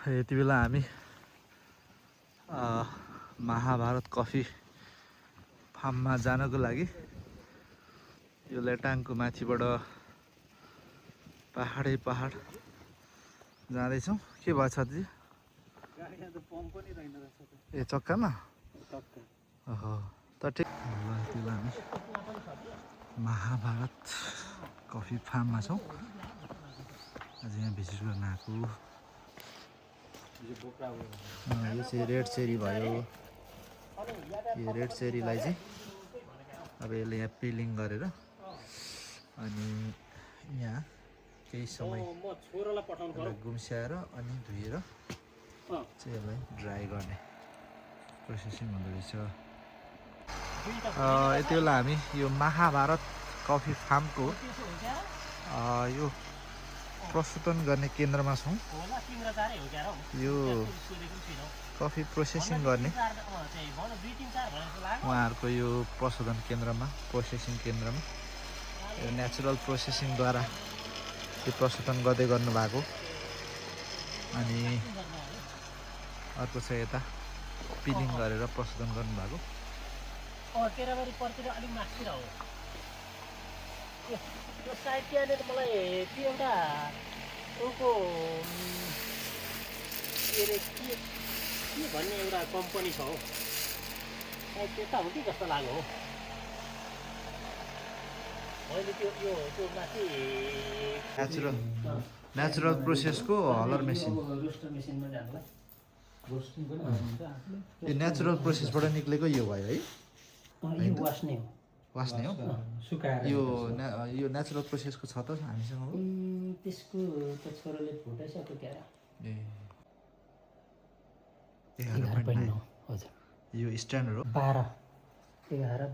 यति बेला हामी महाभारत कफी फार्ममा जानको लागि यो लेटाङको माथिबाट पहाड जाँदैछौँ। के भयो साथी? ए चक्कामा? ओहो त ठिक। यति बेला हामी महाभारत कफी फार्ममा छौँ। आज यहाँ भिजिट गर्न आएको। यो चाहिँ रेड चेरी भयो। यो रेड चेरीलाई चाहिँ अब यसले यहाँ पिलिङ गरेर अनि यहाँ केही समय गुम्स्याएर अनि धुएर चाहिँ यसलाई ड्राई गर्ने प्रोसेसिङ हुँदो रहेछ। यति बेला हामी यो महाभारत कफी फार्मको यो प्रस्तुतन गर्ने केन्द्रमा छौँ। यो कफी प्रोसेसिङ गर्ने उहाँहरूको यो प्रशोधन केन्द्रमा प्रोसेसिङ केन्द्रमा यो नेचुरल प्रोसेसिङद्वारा यो प्रशोधन गर्दै गर्नुभएको। अनि अर्को छ यता पिलिङ गरेर प्रशोधन गर्नुभएको। यो साइड त्यहाँनिर मलाई त्यो एउटा उनको के अरे के भन्ने एउटा कम्पनी छ हौ, सायद त्यता हो कि जस्तो लाग्यो हो। मैले त्यो माथि नेचुरल प्रोसेसको हलर मेसिन, रोस्टर मेसिनमा जानुलाई रोस्टिङ पनि हुन्छ आफूले। यो नेचुरल प्रोसेसबाट निक्लेको यो भयो है? यो वास्ने हो। वास्ने हो सुकाएर। यो नेचुरल प्रोसेसको छ त हामीसँग हो? त्यसको त छोराले फुटाइसक्यो क्या। ए 11.9 हजुर। यो स्ट्यान्डर्ड हो? 12 11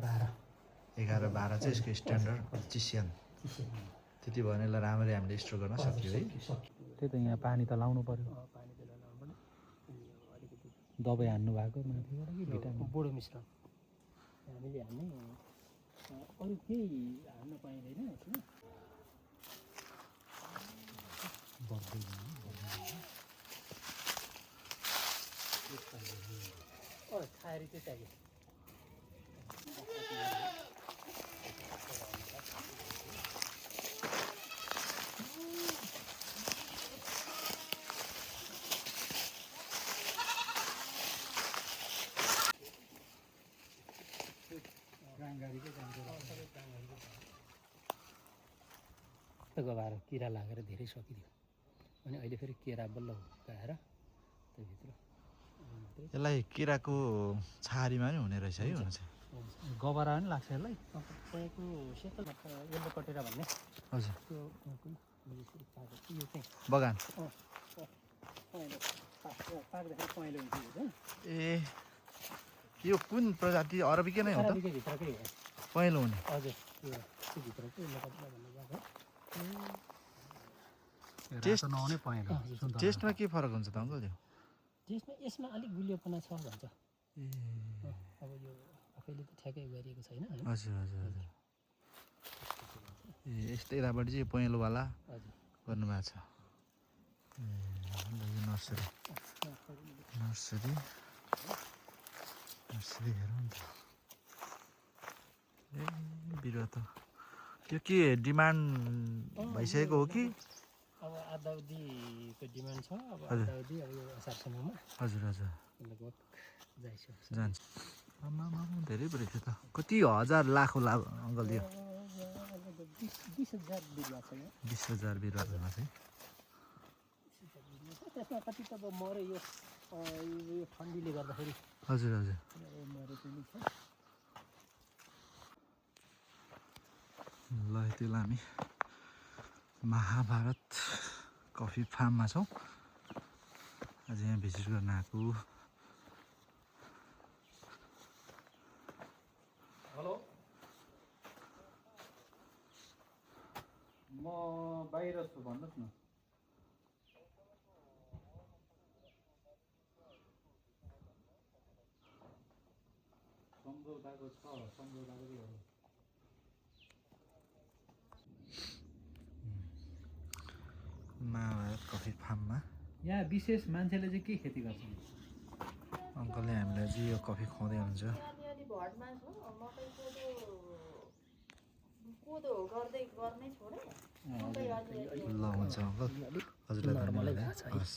12 चाहिँ यसको स्ट्यान्डर्ड चिसियन। त्यति भयो भने राम्ररी हामीले स्टोर गर्न सक्यो है। त्यही त यहाँ पानी त लाउनु पर्यो। दबाई हान्नु भएको माथिबाट कि भिटामिन बोडो मिश्रण हामीले हान्ने अरू केही हान्न पाइँदैन यसमा। खाएर चाहिँ चाहियो। गएर किरा लागेर धेरै सकिदियो अनि अहिले फेरि केरा बल्ल हुर्काएर त्योभित्र यसलाई किराको छारीमा नि हुने रहेछ है? हुन चाहिँ गबरा पनि लाग्छ यसलाई। तपाईँको सेतो येल्लो कटेरा भन्ने हजुर त्यो यो चाहिँ बगान। पाक्दाखेरि पहेँलो हुन्छ। ए यो कुन प्रजाति? अरबिकै नै हो त? अरबिकै भित्रकै हो। पहेँलो हुने? हजुर त्यो भित्रको येल्लो कटेरा भन्ने गएको। टेस्ट नहुने पहेँलो। टेस्टमा के फरक हुन्छ त अङ्कल? त्यो त्यसमा यसमा अलिक गुलियोपना छ भन्छ। अब यो आफैले त ठ्याक्कै गरिएको छैन होइन। हजुर हजुर हजुर। ए यस्तै यतापट्टि चाहिँ पहेँलोवाला गर्नुभएको छ। ए यो नर्सरी हेरौँ नि त। ए बिरुवा त त्यो के डिमान्ड भइसकेको हो कि? अब आधाउदीको डिमान्ड छ। अब हजुर। आधाउदी अब यो असारसम्ममा हजुर हजुर लगभग जान्छ। आमा धेरै पऱ्यो त्यो त। कति हजार लाख होला अङ्कल? यो 20,000 बिरुवा छ यहाँ। 20,000 बिरुवामा चाहिँ त्यसमा कति त अब मरे यो ठन्डीले गर्दाखेरि। हजुर हजुर। मरे पनि छ। ल यति बेला हामी महाभारत कफी फार्ममा छौँ। आज यहाँ भिजिट गर्न आएको। हेलो, म बाहिर छु, भन्नुहोस् न। सम्झौताको छ, सम्झौताको चाहिँ हेरौँ। महाभारत कफी फार्ममा यहाँ विशेष मान्छेले चाहिँ के खेती गर्छन्? अङ्कलले हामीलाई चाहिँ यो कफी खुवाउँदै हुनुहुन्छ। अलिअलि भटमा छ मकै कोदो गर्दै गर्नै छोडे मकै अलि ल हुन्छ अङ्कल हजुरलाई नर्मलै धन्यवाद भएको छ है। हस्।